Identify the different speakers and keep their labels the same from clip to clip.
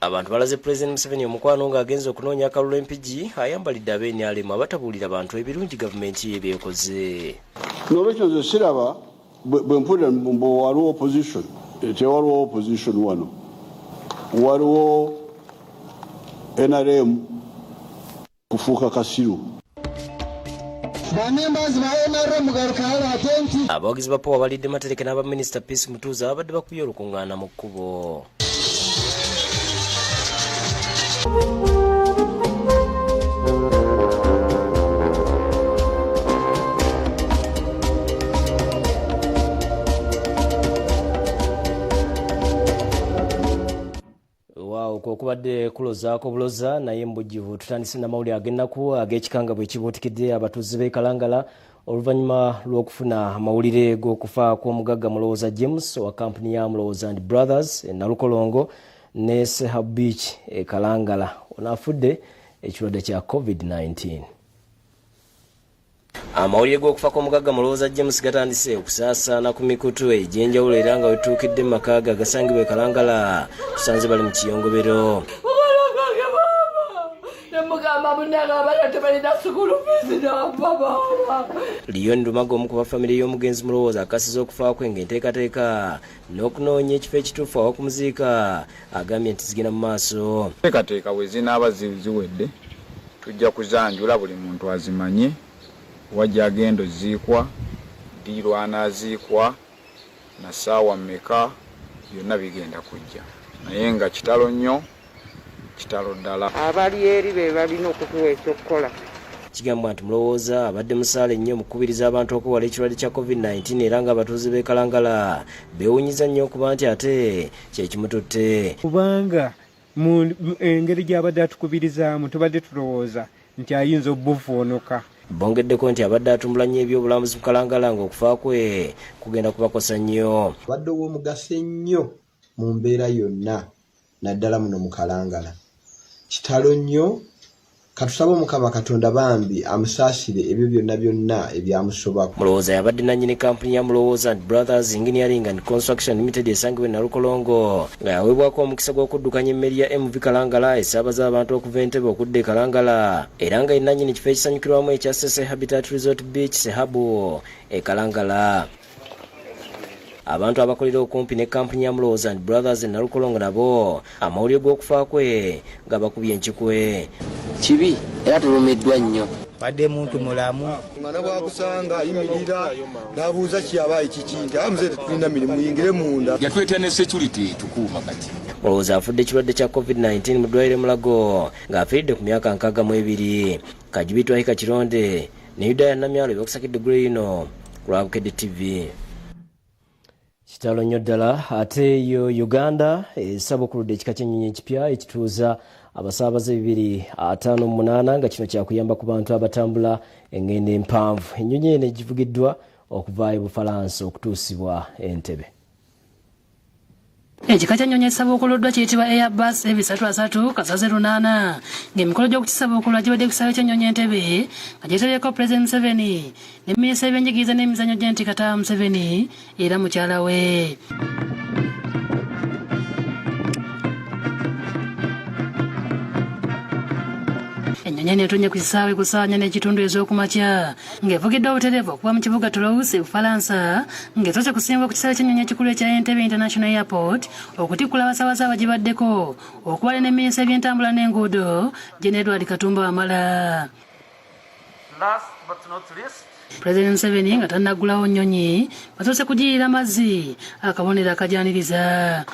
Speaker 1: Abantu balaze Pulezidenti Museveni omukwano ng'agenze okunoonya akalulu e Mpigi ayambalidde ab'NRM abatabuulira bantu ebirungi gavumenti ye by'ekoze.
Speaker 2: N'olwekyo nze siraba bwe mpulira mbu waliwo opposition, tewaliwo opposition wano, waliwo NRM kufuuka kasiru.
Speaker 1: Abawagizi ba Power balidde matereke n'aba Minisita Peace Mutuuzo ababadde bakubye olukungaana mu kkubo. Waawo okwo okubadde kulozaako buloza naye mubujjuvu tutandise n'amawulire ag'ennaku ag'ekikanga bwe kibuutikidde abatuuze b'e Kalangala oluvannyuma lw'okufuna amawulire g'okufa kw'omugagga Mulowooza James owa kampuni ya Mulowooza and Brothers e Nalukolongo ne Seha Beach e Kalangala. Ono afudde ekirwadde kya COVID-19. Amawulire g'okufa kw'omugagga Mulowooza James gatandise okusaasaana ku mikutu egy'enjawulo era nga wetutuukidde mu maka ge agasangibwa e Kalangala tusanze bali mu kiyongobero. Leon Lumaga omu ku ba famire y'omugenzi Mulowooza akasiza okufa kwe ng'enteekateeka n'okunoonya ekifo ekituufu aw'okumuziika agambye nti zigenda mu maaso.
Speaker 3: Enteekateeka bwe zinaaba ziwedde tujja kuzanjula buli muntu azimanye, wa gy'agenda oziikwa, ddi lw'anaaziikwa na ssaawa mmeka byonna bigenda kujja naye nga kitalo nnyo kitalo ddala.
Speaker 4: Abali eri be balina okutuwa eky'okukola.
Speaker 1: Kigambibwa nti Mulowooza abadde musaale nnyo mu kukubiriza abantu okwewala ekirwadde kya Covid-19 era ng'abatuuze b'e Kalangala beewuunyizza nnyo okuba nti ate kye kimututte.
Speaker 5: Kubanga mu engeri gy'abadde atukubirizaamu tubadde tulowooza nti ayinza obuvvuunuka.
Speaker 1: Bongeddeko nti abadde atumbula nnyo ebyobulambuzi mu Kalangala ng'okufa kwe kugenda kubakosa nnyo.
Speaker 6: Abadde ow'omugaso ennyo mu mbeera yonna naddala muno mu Kalangala. Kitalo nnyo, katusabe Omukama Katonda bambi amusaasire ebyo byonna byonna ebyamusobako.
Speaker 1: Mulowooza yabadde nannyini kampuni ya Mulowooza and Brothers Engineering and Construction Limited esangibwa e Nalukolongo nga yaweebwako omukisa gw'okuddukanya emmeri ya MV Kalangala esaabaza abantu okuva e Entebbe okudda e Kalangala era nga ye nannyini kifo ekisanyukirwamu ekya Sese Habitat Resort Beach Sehabu e Kalangala. Abantu abakolera okumpi ne kampuni ya Mulowooza and Brothers e Nalukolongo nabo amawulire g'okufa kwe gabakubye enkikwe.
Speaker 7: Kibi era tulumiddwa nnyo.
Speaker 8: Badde muntu mulamu.
Speaker 9: Nga ne bw'akusanga ayimirira n'abuuza ki abaayi kiki nti aa mzee tetulina mirimu muyingire munda.
Speaker 10: Yatuleetera ne security etukuuma kati.
Speaker 1: Mulowooza afudde ekirwadde kya Covid-19 mu ddwaliro e Mulago ng'afiiridde ku myaka 62. Kajubi Twahika Kironde ne Yudaya Namyalo eby'okusakidde eggulu lino ku lwa Bukedde TV. Kitalo nnyo ddala ate yo Uganda esabukuludde ekika ky'ennyonyi ekipya ekituuza abasaabaze 258 nga kino kyakuyamba ku bantu abatambula engendo empanvu. Ennyonyi eno egivugiddwa okuva e Bufalansa okutuusibwa Entebbe.
Speaker 11: Ekika ky'ennyonyi ekisabuukuluddwa kiyitibwa Airbus ebisatu asatu kasaze lunaana ng'emikolo gy'okukisabuukulula gibadde ku kisaawe ky'ennyonyi Entebbe nga gyetabyeko Pulezidenti Museveni ne minisita w'ebyenjigiriza n'emizannyo Janet Kataaha Museveni era mukyala we. Ennyonyi eno etonye ku kisaawe ku ssaawa nnya n'ekitundu ez'okumakya ng'evugiddwa butereevu okuva mu kibuga Toulouse e Bufalansa ng'esoose kusimbwa ku kisaawe ky'ennyonyi ekikulu ekya Entebbe International Airport okutikkula abasaabaze abagibaddeko okubala ne minisita w'ebyentambula n'enguudo Gen Edward Katumba Wamala. Pulezidenti Museveni nga tannaggulawo nnyonyi basoose kugiyiira mazzi akabonero akagyaniriza.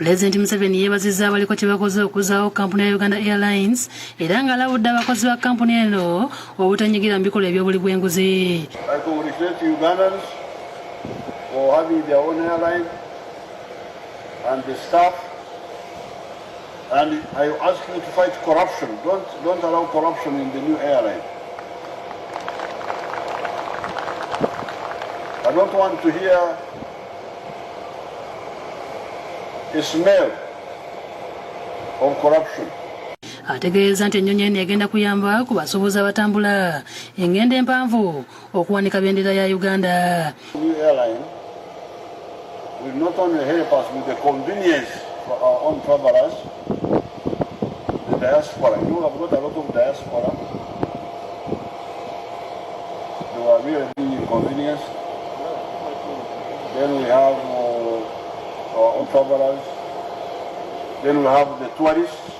Speaker 11: Pulezidenti Museveni yeebazizza abaliko kye bakoze okuzzaawo kkampuni ya Uganda Airlines era ng'alabudde abakozi ba kkampuni eno obutenyigira mu bikolwa eby'obuli bw'enguzi.
Speaker 2: I congratulate Ugandans for having their own airline and the staff, and I ask you to fight corruption. Don't allow corruption in the new airline. don't want to hear a smell of corruption.
Speaker 11: Ategeeza nti ennyonyi eno egenda kuyamba ku basuubuzi abatambula engendo empanvu okuwanika bendera ya Uganda.
Speaker 2: New airline will not only help us with the convenience for our own travelers, the diaspora. You know, I've got a lot of diaspora. They were really being inconvenienced. Then we have our own travelers. Then we have the tourists.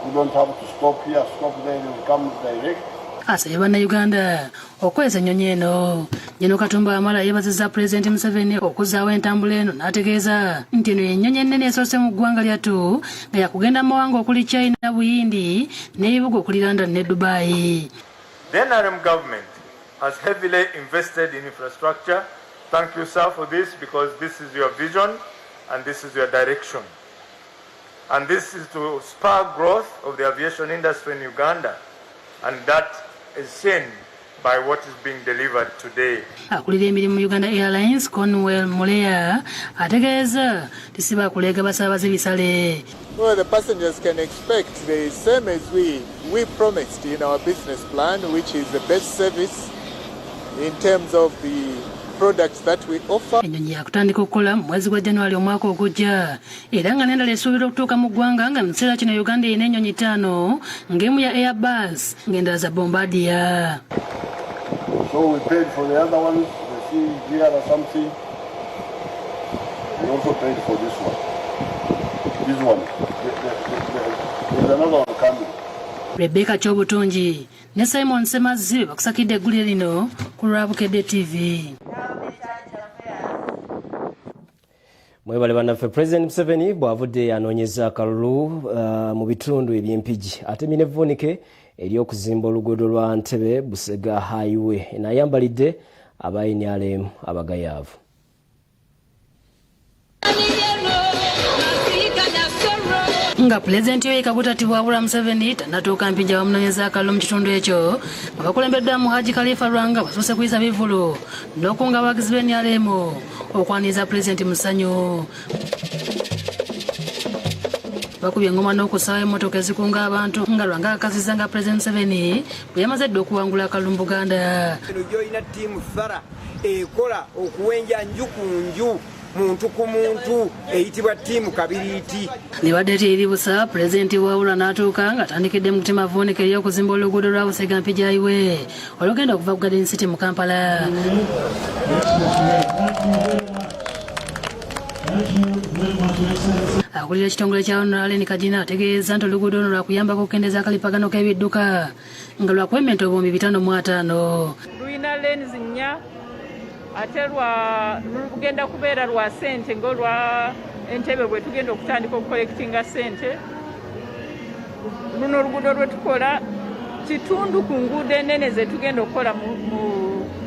Speaker 2: We don't have to stop here, stop there, they will come direct.
Speaker 11: Asabye Bannayuganda okukozesa ennyonyi eno. General Katumba Wamala yeebazizza Pulezidenti Museveni okuzzaawo entambula eno n'ategeeza nti eno y'ennyonyi ennene esoose mu ggwanga lyattu nga yakugenda mu mawanga okuli China, Buyindi n'ebibuga okuli London ne Dubai.
Speaker 8: The NRM government has heavily invested in infrastructure. Thank you, sir, for this, because this is your vision and this is your direction. And this is to spur growth of the aviation industry in Uganda, and that is seen by what is being delivered today.
Speaker 11: Akulira emirimu Uganda Airlines Cornwell Muleya ategeeza nti si bakuleega basaabaze bisale.
Speaker 12: Well, the passengers can expect the same as we promised in our business plan, which is the best service in terms of the products that we offer.
Speaker 11: Ennyonyi yakutandika okukola mu mwezi gwa January omwaka ogujja era nga n'endala esuubirwa okutuuka mu ggwanga nga mu kiseera kino Uganda erina ennyonyi 5 ng'emu ya Airbus ng'endala za Bombardier.
Speaker 2: So we paid for the other ones, the CGR or something. We also paid for this one. This one. There's another one coming.
Speaker 11: Rebecca Kyobutungi ne Simon Ssemazzi bakusakidde eggulire lino ku lwa Bukedde TV.
Speaker 1: Mwebale bannaffe. President Museveni bw'avudde anoonyeza akalulu mu bitundu eby'Empigi atemye n'evvuunike ery'okuzimba oluguudo lwa Ntebe Busega Highway n'ayambalidde aba NRM abagayaavu.
Speaker 11: Nga Pulezidenti Yoweri Kaguta Tibuhaburwa Museveni tannatuuka Mpigi abamunoonyeza akalulu mu kitundu ekyo nga bakulembeddwamu Haji Khalifa Lwanga basuuse kuyisa bivvulu n'okunga abawagizi b'N R M okwaniriza Pulezidenti mu ssanyu. Bakubye engoma n'okusaawa emmotoka ezikunga abantu nga Lwanga akakasizza nga Pulezidenti Museveni bwe yamaze dda okuwangula akalulu mu Buganda.
Speaker 13: Eno gy'olina ttiimu Fara ekola okuwenja nju ku nju, muntu ku muntu, eyitibwa ttiimu Kabiriiti.
Speaker 11: Libadde teriri busa, Pulezidenti Wabula n'atuuka ng'atandikidde mu kutima vvuunike ery'okuzimba oluguudo lwa Busega Mpigi Highway olugenda okuva ku Garden City mu Kampala. Akulira ekitongole kya Honorable Allen Kagina ategeeza nti oluguudo luno lwakuyambako okukendeeza akalipagano k'ebidduka nga lwakwementa obuwumbi 505.
Speaker 14: Lulina lanes 4 ate lugenda kubeera lwa ssente ng'olwa Entebbe bwe tugenda okutandika okukolekitinga ssente. Luno oluguudo lwe tukola kitundu ku nguudo ennene ze tugenda okukola mu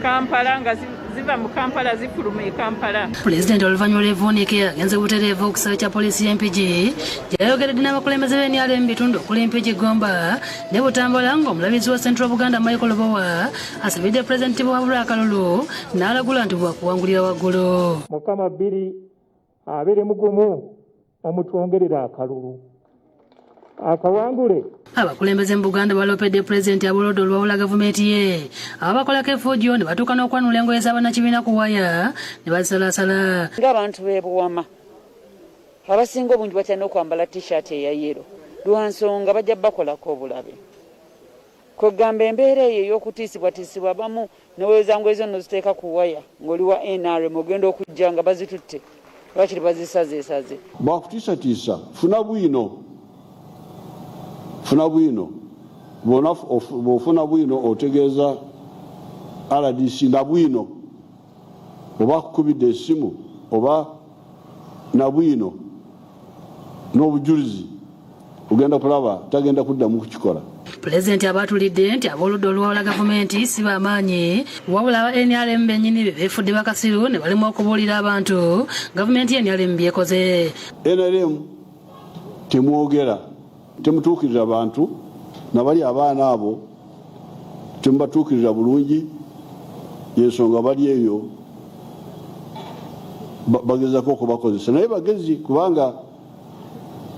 Speaker 14: Kampala nga ziva mu Kampala zifuluma e Kampala.
Speaker 11: Pulezidenti oluvannyuma lw'evvuunike agenze butereevu ku kisaawe kya poliisi y'e Mpigi gye yayogeredde n'abakulembeze b'N R M mu bitundu okuli Mpigi, Gomba ne Butambala ng'omulabirizi wa Central Buganda Michael Lubowa asabidde Pulezidenti Tibuhaburwa akalulu n'alagula nti bwakuwangulira waggulu.
Speaker 15: Mukama bbiri abiri mu gumu omutwongerera akalulu akawangule.
Speaker 11: Abakulembeze mu Buganda baloopedde Pulezidenti abolodde olwawula gavumenti ye ababakolako effujjo ne batuuka n'okwanula engoye z'abannakibiina ku waya ne bazisalasala.
Speaker 16: Ng'abantu b'e Buwama abasinga obungi batya n'okwambala t-shirt eya yero lwa nsonga bajja bakolako obulabe. Kwegamba embeera eyo ey'okutiisibwatiisibwa abamu noweza ngoye zo n'oziteeka ku waya ng'oli wa NRM ogenda okujja nga bazitutte lwakiri bazisazeesaze.
Speaker 2: Bwakutiisatiisa funa bwino, funa bwino, bw'ofuna bwino otegeeza RDC na bwino oba akukubidde essimu oba na bwino n'obujulizi ogenda kulaba tagenda kuddamu kukikola.
Speaker 11: Pulezidenti abaatulidde nti ab'oludda oluwabula gavumenti si b'amaanyi wabula aba NRM bennyini be beefudde bakasiru ne balemwa okubuulira abantu gavumenti ya NRM byekoze.
Speaker 2: NRM temwogera, temutuukirira bantu, nabali abaana abo temubatuukirira bulungi, Yensonga bali eyo bagezako okubakozesa, naye bagezi, kubanga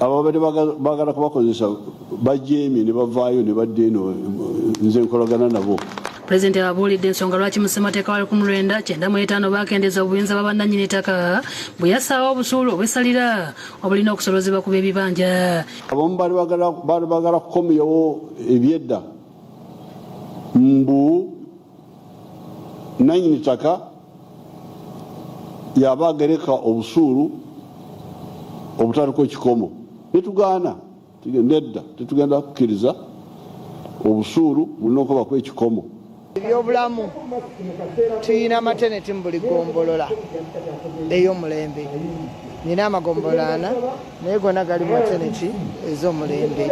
Speaker 2: ababadde bagala kubakozesa bajeemye ne bavaayo ne badda eno. Nze nkolagana nabo.
Speaker 11: Pulezidenti ababuulidde ensonga lwaki mu ssemateeka wa 1995 bakendeeza obuyinza bwa bannannyini ttaka bwe yassaawo obusuulu obwessalira obulina okusolozebwa ku b'ebibanja.
Speaker 2: Abamu baali bagala kukomyawo ebyedda, mbu nannyini ttaka yaba agereka obusuulu obutaliko kikomo, netugaana. Nedda, tetugenda kukkiriza, obusuulu bulina okubako ekikomo.
Speaker 17: Ebyobulamu, tuyina maternity mu buli gombolola ey'omulembe. Nina amagombolola ana, naye gonna gali mu maternity ez'omulembe.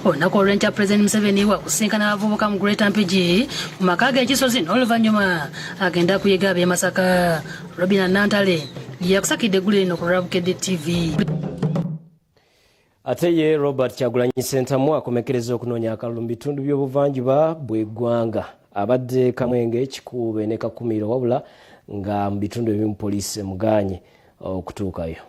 Speaker 11: Olunaku olw'enkya Pulezidenti Museveni wakusinkana abavubuka mu Greater Mpigi mu maka ge Kisozi, n'oluvannyuma agenda kuyiga ab'e Masaka. Robina Nantale yakusakidde eggulire lino ku Lwabukedde TV.
Speaker 1: Ate ye Robert Kyagulanyi Ssentamu akomekereza okunoonya akalulu mu bitundu by'obuvanjuba bw'eggwanga. Abadde Kamwenge, Kikuube ne Kakumiro, wabula nga mu bitundu ebimu poliisi emugaanye okutuukayo.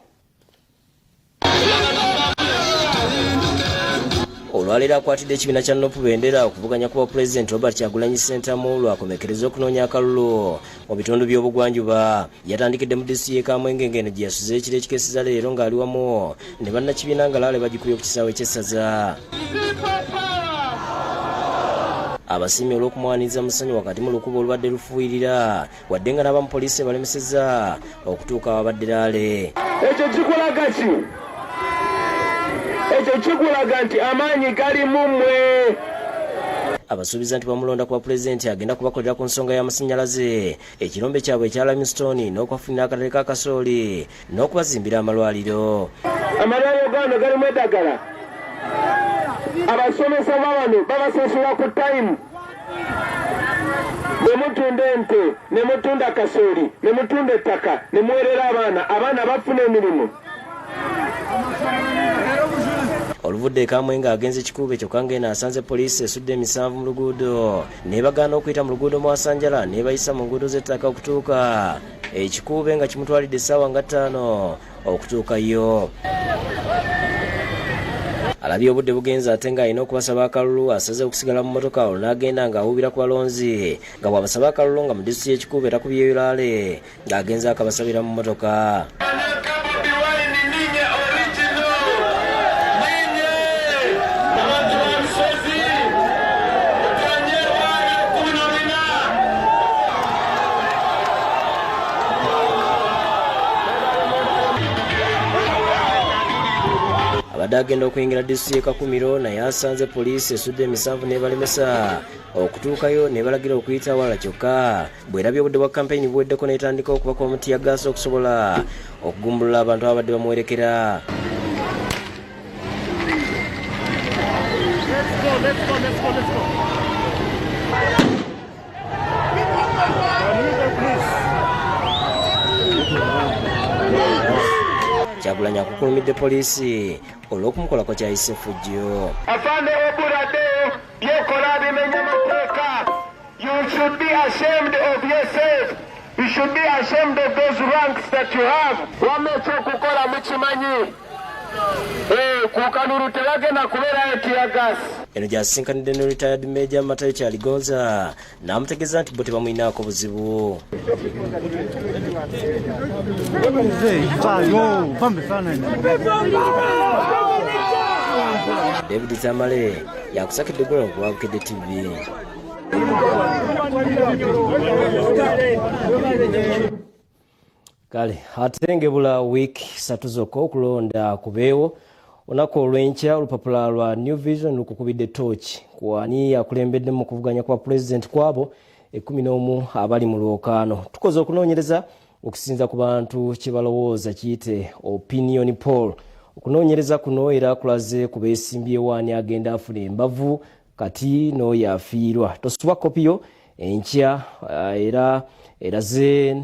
Speaker 1: Olwaleero akwatidde ekibiina kya Nup bendera okuvuganya ku bwapulezidenti Robert Kyagulanyi Ssentamu lwakomekereza okunoonya akalulu mu bitundu by'obugwanjuba. Yatandikidde mu disitulikiti y'e Kamwenge ng'eno gye yasuze ekiro ekikeeseza leero ng'ali wamu ne bannakibiina nga laale bagikubye ku kisaawe ky'essaza. Abasiimye olw'okumwaniriza mu ssanyu wakati mu lukuba olubadde lufuuyirira, wadde nga n'abamu poliisi ebalemesezza okutuuka awabadde laale.
Speaker 18: Ekyo kikulaga ki? Ekyo kikulaga nti amaanyi gali mu mmwe.
Speaker 1: Abasuubiza nti bamulonda kuba pulezidenti agenda kubakolera ku nsonga y'amasannyalaze, ekirombe kyabwe ekya limestone, n'okubafunira akatale ka kasooli n'okubazimbira amalwaliro.
Speaker 18: Amalwaliro gano galimu eddagala, abasomesa babano babasasula ku tayimu. Bwe mutunda ente ne mutunda kasooli ne mutunda ettaka ne muwerera abaana, abaana bafuna emirimu.
Speaker 1: Oluvudde e Kamwenge agenze Kikuube, kyokka ng'eno asanze poliisi esudde emisanvu mu luguudo n'ebagaana okuyita mu luguudo Mwasanjala, n'ebayisa mu nguudo z'ettaka okutuuka e Kikuube nga kimutwalidde essaawa nga 5 okutuukayo. Alabye obudde bugenze ate ng'alina okubasaba akalulu, asaze okusigala mu mmotoka olwo n'agenda ng'awuubira ku balonzi nga bw'abasaba akalulu, nga mu disitulikiti y'e Kikuube takubyeyo laale ng'agenze akabasabira mu mmotoka. Abadde agenda okuyingira disitulikiti y'e Kakumiro naye asanze poliisi esudde emisanvu n'ebalemesa okutuukayo, nebalagira okuyita awalala, kyokka bw'erabye obudde bwa kampeyini buweddeko n'etandika okubakuba mu tiyagaasi okusobola okugumbulula abantu ababadde bamuwerekera. Kyagulanyi akukulumidde poliisi olw'okumukolako kyayise effujjo.
Speaker 18: Afande Obuladde, byokola bimenya mateeka. You should be ashamed of yourself. You should be ashamed of those ranks that you have. Wamma ekyokukola mukimanyi. Ku kalulu tewagenda kubeerayo tear gas.
Speaker 1: Eno gy'asisinkanidde ne retired Major Matayo Kyaligonza n'amutegeeza nti bo tebamulinaako buzibu. David Tamale yakusakidde gula ku Bukedde TV. Kale ate ngebula wiiki 3 zokka okulonda kubeewo, olunaku olw'enkya olupapula lwa New Vision lukukubidde tooki ku ani akulembedde mu kuvuganya kwa pulezidenti kwabo 11 abali mu lwokaano. Tukoze okunoonyereza okusinza ku bantu kye balowooza, kiyite opinion poll. Okunoonyereza kuno era kulaze ku beesimbyewo ani agenda afuna embavu kati n'oyo afiirwa. Tosubwa kopi yo enkya. Era eraze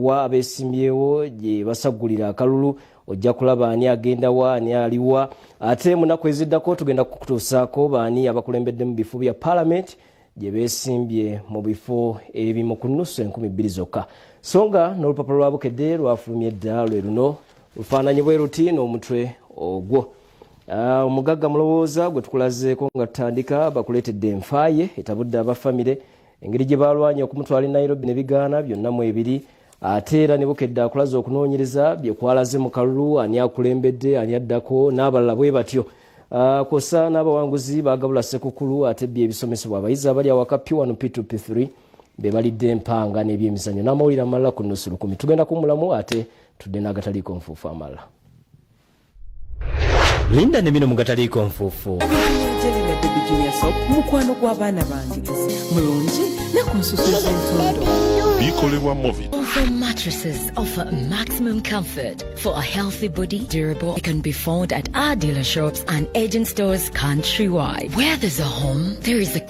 Speaker 1: wa abeesimbyewo gye basaggulira akalulu. Ojja kulaba ani agenda wa, ani aliwa. Ate mu nnaku eziddako tugenda kukutuusaako baani abakulembedde mu bifo bya paalamenti. Gye beesimbye mu bifo ebimu ku nnusu 2000 zokka. So nga n'olupapula lwa Bukedde lwafulumye dda, lwe luno, lufaananyi bwe luti n'omutwe ogwo. Omugagga mulowooza gwe tukulazeeko nga tutandika, bakuleetedde enfaaye etabudde abafamire, engeri gye balwanye okumutwala e Nairobi ne bigaana, byonna mu ebiri. Ate era ne Bukedde akulaze okunoonyereza bye kwalaze mu kalulu, ani akulembedde, ani addako n'abalala bwe batyo. Kwossa n'abawanguzi bagabula Ssekukulu, ate bye ebisomesebwa abayizi abali awaka P1, P2, P3 be balidde empanga, n'ebyemizannyo n'amawulire amalala ku nnusu 1000. Tugenda kuwummulamu ate tudde n'agataliiko nfuufu amalala. Linda ne bino mu gataliiko nfuufu.
Speaker 19: Jelina Baby Junior Soap, mukwano gw'abaana bange, mulungi ne ku nsusu z'entondo.
Speaker 20: Bikolebwa Movit.
Speaker 21: Foam mattresses offer maximum comfort for a healthy body. Durable. It can be found at our dealer shops and agent stores countrywide. Where there's a home, there is a